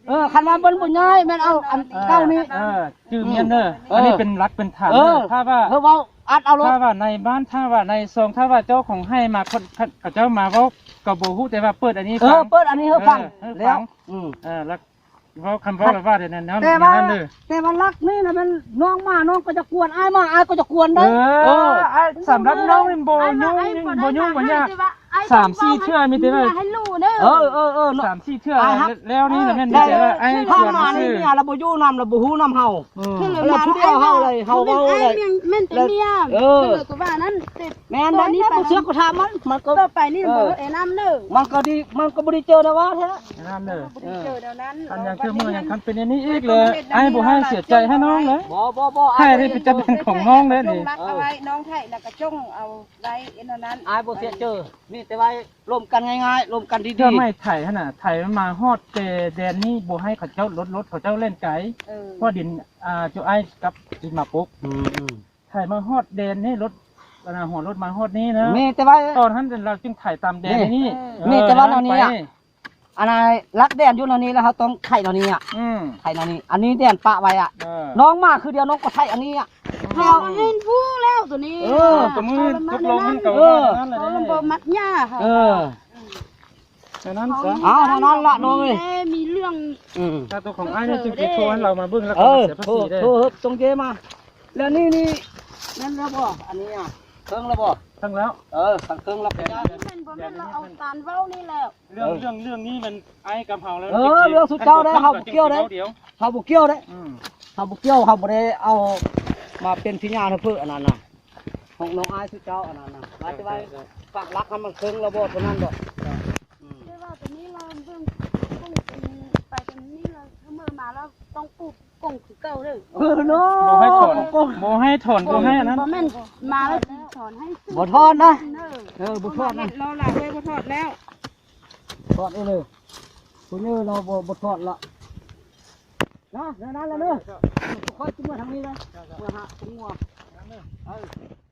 ເອີ ຄັນວ່າເພິ່ນບໍ່ຍ້າຍແມ່ນເອົາອັນເກົ່ານີ້ ເອີ ຈື່ແມ່ນເດີ ອັນນີ້ເປັນຫຼັກເປັນຖານເດີ ຖ້າວ່າ ເອີ ເວົ້າອັດເອົາໂລດ ຖ້າວ່າໃນບ້ານ ຖ້າວ່າໃນຊ່ອງ ຖ້າວ່າເຈົ້າຂອງໃຫ້ມາ ເຂົາເຈົ້າມາເວົ້າກໍບໍ່ຮູ້ ແຕ່ວ່າເປີດອັນນີ້ ເອີ ຟັງ ເປີດອັນນີ້ໃຫ້ຟັງ ເອີ ໃຫ້ຟັງ ແລ້ວ ອືມ ເອີ ແລ້ວ ເວົ້າຄຳເວົ້າລະວ່າແນວນັ້ນ ແຕ່ວ່າ ແຕ່ວ່າຫຼັກນີ້ນະແມ່ນນ້ອງມາ ນ້ອງກໍຈະກວນ ອ້າຍມາ ອ້າຍກໍຈະກວນໄດ໋ ເອີ ເອີ ສຳລັບນ້ອງນີ້ບໍ່ຫຍຸ້ງ ບໍ່ຫຍຸ້ງບໍ່ຍາກ ສາມສີ່ເທື່ອມີແຕ່ວ່າ ເອີ ເອີ ເອີ ສາມສີ່ເທື່ອ ແລ້ວນີ້ນະແມ່ນມີແຕ່ວ່າອ້າຍ ຖ້າມານີ້ເມຍລະບໍ່ຢູ່ນຳ ລະບໍ່ຮູ້ນຳເຮົາ ລະຜູ້ດຽວເຮົາເລີຍ ເຮົາເວົ້າເລີຍ ແມ່ນແຕ່ເມຍ ເອີ ກໍວ່ານັ້ນ ແມ່ນ ດຽວນີ້ບໍ່ເຊື່ອກໍຖາມມັນ ມັນກໍ ຕໍ່ໄປນີ້ບໍ່ເອີນຳເດີ ມັນກໍດີ ມັນກໍບໍ່ໄດ້ເຈີແນວວ່າແທ້ ແນວນັ້ນເດີ ບໍ່ໄດ້ເຈີແນວນັ້ນ ຄັນຍັງຄືມື້ຍັງຄັນເປັນອັນນີ້ອີກເລີຍ ອ້າຍບໍ່ໃຫ້ເສຍໃຈໃຫ້ນ້ອງເລີຍ ບໍ່ ບໍ່ ບໍ່ ໃຫ້ໄດ້ເປັນຈຳເປັນຂອງນ້ອງເດ້ນີ້ ເອີ ນ້ອງໄຖລະກະຈົ່ງເອົາໄວ້ອັນນັ້ນ ອ້າຍບໍ່ເສຍເຈີ ມີແຕ່ໄວ້ລົມກັນງ່າຍໆ ລົມກັນດີໆ ເທື່ອໄມ້ໄຖຫັ້ນນະ ໄຖມັນມາຮອດແຕ່ແດນນີ້ ບໍ່ໃຫ້ເຂົາເຈົ້າລົດ ລົດເຂົາເຈົ້າແລ່ນໄກ ເອີ ເພາະດິນ ອ່າ ເຈົ້າອ້າຍກັບດິນມາປົກ ອືມ ໄຖມາຮອດແດນນີ້ລົດ ອັນນ່າ ຫົວລົດມາຮອດນີ້ນະ ມີແຕ່ວ່າ ຕອນຫັ້ນລາວຈຶ່ງໄຖຕາມແດນນີ້ ເອີ ມີແຕ່ວ່າແນວນີ້ອະ ໄປ ອັນນ່າ ຫຼັກແດນຢູ່ແນວນີ້ ແລ້ວເຮົາຕ້ອງໄຖແນວນີ້ອະ ອືມ ໄຖແນວນີ້ ອັນນີ້ແດນປະໄວ້ອະ ເອີ ນ້ອງມາຄືດຽວນ້ອງກໍໄຖອັນນີ້ອະ ເຮົາເຫັນຜູ້ແລ້ວຕົວນີ້ ເອີ ຕົວມືຕົກລົງມັນກໍ ເອີ ນັ້ນແຫຼະ ເອີ ມັນບໍ່ມັດຫຍ້າ ເອີ ແນວນັ້ນຊະ ເອົາ ເທົ່ານັ້ນລະນ້ອງເອີຍ ມີເລື່ອງ ອືມ ຖ້າຕົວຂອງອ້າຍນີ້ຈຶ່ງຊິໂທໃຫ້ລາວມາເບິ່ງ ແລ້ວກໍ ເອີ ມາເສຍພາສີໄດ້ ໂທ ໂທ ສົ່ງເຈມາ ແລ້ວນີ້ ນີ້ ແມ່ນແລ້ວບໍ່ ອັນນີ້ອະ ເຄິ່ງແລ້ວບໍ່ ເຄິ່ງແລ້ວ ເອີ ຄັນເຄິ່ງແລ້ວກໍໄດ້ ແມ່ນບໍ່ແມ່ນ ລາວເອົາຕານເວົ້ານີ້ແຫຼະ ເລື່ອງ ເອີ ເລື່ອງ ເລື່ອງນີ້ແມ່ນອ້າຍກັບເຮົາແລ້ວ ເອີ ເລື່ອງຊຸມເຈົ້າເດ້ ເຮົາບໍ່ກ່ຽວເດ້ ເຮົາບໍ່ກ່ຽວເດ້ ອືມ ເຮົາບໍ່ກ່ຽວ ເຮົາບໍ່ໄດ້ເອົາມາເປັນພະຍານໃຫ້ເພິ່ນ ອັນນັ້ນນະ ຂອງນ້ອງອ້າຍຊຸມເຈົ້າ ອັນນັ້ນນະ ວ່າແຕ່ວ່າ ໃຊ່ ໃຊ່ ປັກຫຼັກໃຫ້ມັນເຄິ່ງແລ້ວບໍ່ ເທົ່ານັ້ນດອກ ອືມ ແຕ່ວ່າຕົວນີ້ລາວເບິ່ງ ໄປຕົວນີ້ລາວ ເມື່ອມາລາວຕ້ອງປູກ ກົງຄືເກົ່າເດີ ເອີເນາະ ບໍ່ໃຫ້ຖອນ ບໍ່ໃຫ້ຖອນ ບໍ່ໃຫ້ອັນນັ້ນ ບໍ່ແມ່ນມາແລ້ວຊິຖອນໃຫ້ ບໍ່ຖອນນະ ເອີ ບໍ່ຖອນນະ ເນາະ ລາວເວີຍບໍ່ຖອນແລ້ວ ຖອນເອົາເລີຍ ຜູ້ນີ້ເນາະ ບໍ່ ບໍ່ຖອນລະ ນະ ແນວນັ້ນລະເດີ ຂ້ອຍຊິເມືອທາງນີ້ເລີຍ ເມືອຫາຄົວ ເອີ.